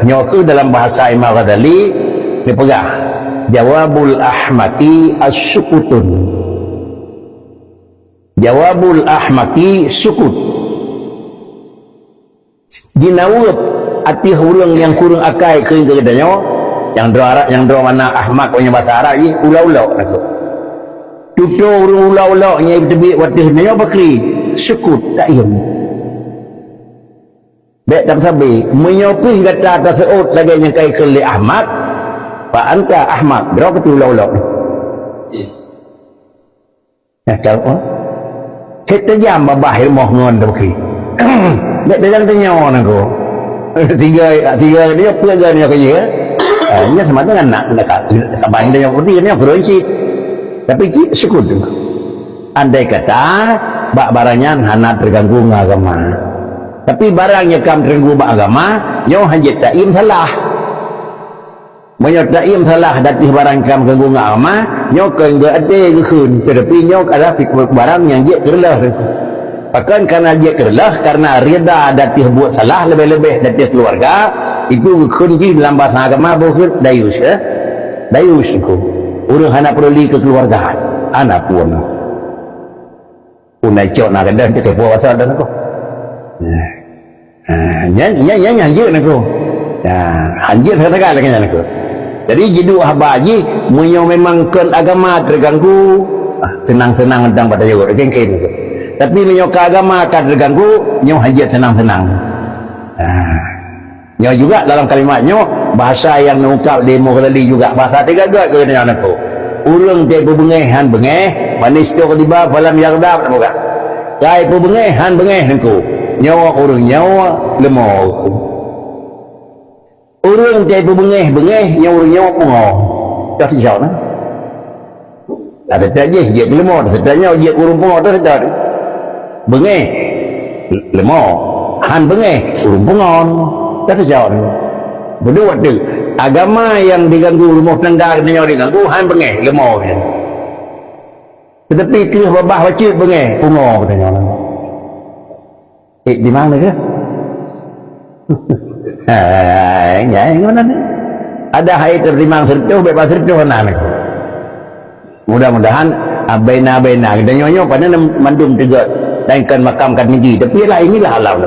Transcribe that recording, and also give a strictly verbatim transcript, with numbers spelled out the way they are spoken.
Nyoe kheueh dalam bahasa Imam Ghazali dipeugah, "Jawabul ahmaqi as-sukutun." Jawabul ahmaqi sukut. Jinaweueb ateueh ureuëng nyang kureueng akai keu geutanyoe, nyang droe Arab, nyang droe makna ahmaq, nyang bahasa Arab jih ulok-ulok nyan. Tutoe ureuëng ulok-ulok nyang teubiet wateueh nyoe bakri, sukut, taiem. Bék tasabe, meunyoe pih gata taseuôt lagée nyang ka ikheun lé Ahmad, fa anta Ahmad, droe keutu ulok-ulok. Nah, tahu, oh? Hei tajam babah ilmu ngon tu bukti. Bék tajam tanyoe nangku. Tiga, tiga dia, apa ga dia kaya? Ah, nya sama dengan nak, nak, nak, nak, nak, nak, nak, nak, nak, Tapi cit sukut. Andai kata, bak barang nyan hana teuganggu ngon agama. Tapi barang nyang ka teuganggu bak agama, nyoe hanjeuet taiem salah. Meunyoe taiem salah dan pih barang ka teuganggu ngon agama, nyoe kon geuade geukheun, teutapi nyoe adalah barang nyang jeuet keu reuloh. Pakon kana jeuet keu reuloh, karena rida dan pih buet salah, leubeh-leubeh dan pih keuluwarga, itu geukheun jih dalam bahasa agama boh dayus, eh? Dayus nangku. Ureuëng hana peuduli keu keuluwarga. Hana pun. Pun na icok na gadang teuka puasa dan nangku. Nah. Ha, nyan, nyan, nyan, nyan jeuet nangku. Ya, hanjeuet sagai lagée nyan nangku. Jadi, jiduek haba jih, meunyoe memang kon agama teuganggu, ah, seunang-seunang mantong bak tayue, kengken nangku. Tapi meunyoe ka agama ka teuganggu, nyoe hanjeuet seunang-seunang. Ha. Nyoe juga dalam kalimat nyoe, bahasa nyang neuungkab lé Imam Ghazali juga bahasa tiga göt keu nyoe nangku. Ureuëng teupeubungeh han bungeh, man istughdiba falam yaghdab, nangku ka. Kai peubungeh han bungeh nangku. Nyoe ureuëng nyoe leumo. Ureuëng teupeubungeh bungeh, nyoe ureuëng nyoe pungo. Dah tijak na. Dah seutôt jih, jeuet leumo, dah seutôt nyoe, jeuet ureuëng pungo, dah seutôt. Bungeh, leumo. Han bungeh, ureuëng pungo. Dah seutôt. Beudôh watée agama nyang diganggu, rumoh tangga geutanyoe diganggu, han bungeh, leumo. Teutapi keu babah bacut bungeh, pungo geutanyoe. Eh, di mana ke? Hai, nyai ngon nani? Ada hai tertimang sertuh, bebas sertuh nani. Mudah-mudahan, ah, bena-bena. Kita nyonyo pada mandum tiga. Dan kan makam kan tinggi. Tapi lah inilah alam.